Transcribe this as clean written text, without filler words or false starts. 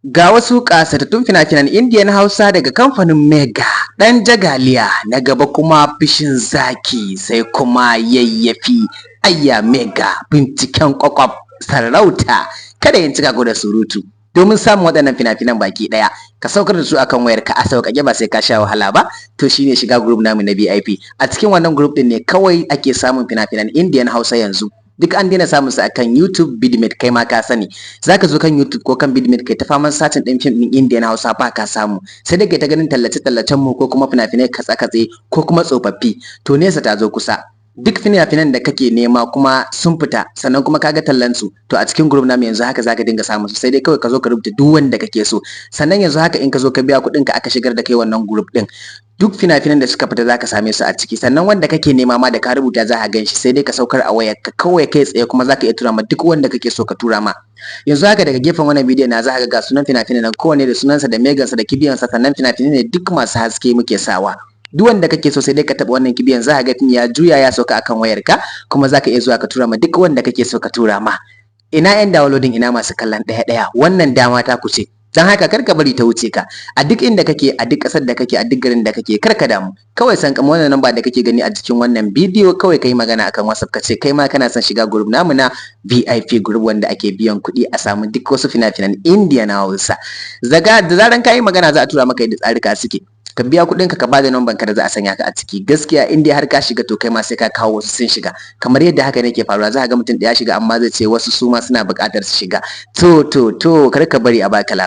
Ga wasu ƙasatattun fina-finan Indiya na Hausa daga kamfanin Mega: Ɗan Jagaliya, na gaba kuma Fushin Zaki, sai kuma Yayyafi, Ayya Mega, Binciken Ƙwaƙwaf, Sarauta. Kada in cika ku da surutu. Domin samun waɗannan fina-finan baki ɗaya, ka saukar da su akan wayarka a sauƙaƙe ba sai ka sha wahala ba, to shine shiga group namu na VIP. A cikin wannan group ɗin ne kawai ake samun fina-finan Indiyan Hausa. Yanzu duk an daina samun su akan YouTube, Vidmate, kai ma ka sani. Zaka zo kan YouTube ko kan Vidmate kai ta faman searching din fim din Indian Hausa, ba ka samu, sai dai kai ta ganin tallace tallacen mu ko kuma fina-finai katse katse ko kuma tsofaffi. To nesa ta zo kusa. Duk fina-finan da kake nema kuma sun fita, sannan kuma kaga tallan su, to a cikin group namu yanzu haka zaka dinga samun su. Sai dai kawai ka zo ka rubuta duk wanda kake so. Sannan yanzu haka in ka zo ka biya kuɗin ka aka shigar da kai wannan group din, duk fina-finan da suka fita zaka same su a ciki. Sannan wanda kake nema ma da ka rubuta za ka gan shi, sai dai ka saukar a wayar ka kawai kai tsaye, kuma zaka iya tura ma duk wanda kake so ka tura ma. Yanzu haka daga gefen wannan bidiyon na za ka ga sunan fina-finan nan, kowanne da sunansa da megansa da kibiyansa. Sannan fina-finai ne duk masu haske muke sawa. Duk wanda kake so, sai dai ka taɓa wannan kibiyan, za ka ga ya juya ya sauka akan wayarka, kuma za ka iya zuwa ka tura ma duk wanda kake so ka tura ma. Ina yan downloading, ina masu kallon ɗaya ɗaya, wannan dama ta ku ce. Don haka kar ka bari ta wuce ka. A duk inda kake, a duk ƙasar da kake, a duk garin da kake, kar ka damu. Kawai san kama wannan namba da kake gani a jikin wannan bidiyo, kawai kai magana akan WhatsApp, ka ce kai ma kana son shiga group namu na VIP group wanda ake biyan kuɗi a samu duk wasu fina-finan Indiya na Hausa. Zaga da zaran ka yi magana, za a tura maka yadda tsarika suke. Ka biya kuɗin ka, ka bada numban ka da za a sanya ka a ciki. Gaskiya in dai har ka shiga, to kai ma sai ka kawo wasu sun shiga. Kamar yadda haka ne ke faruwa, za ka ga mutum ɗaya shiga amma zai ce wasu su ma suna buƙatar su shiga. To to to, kar ka bari a baka labari.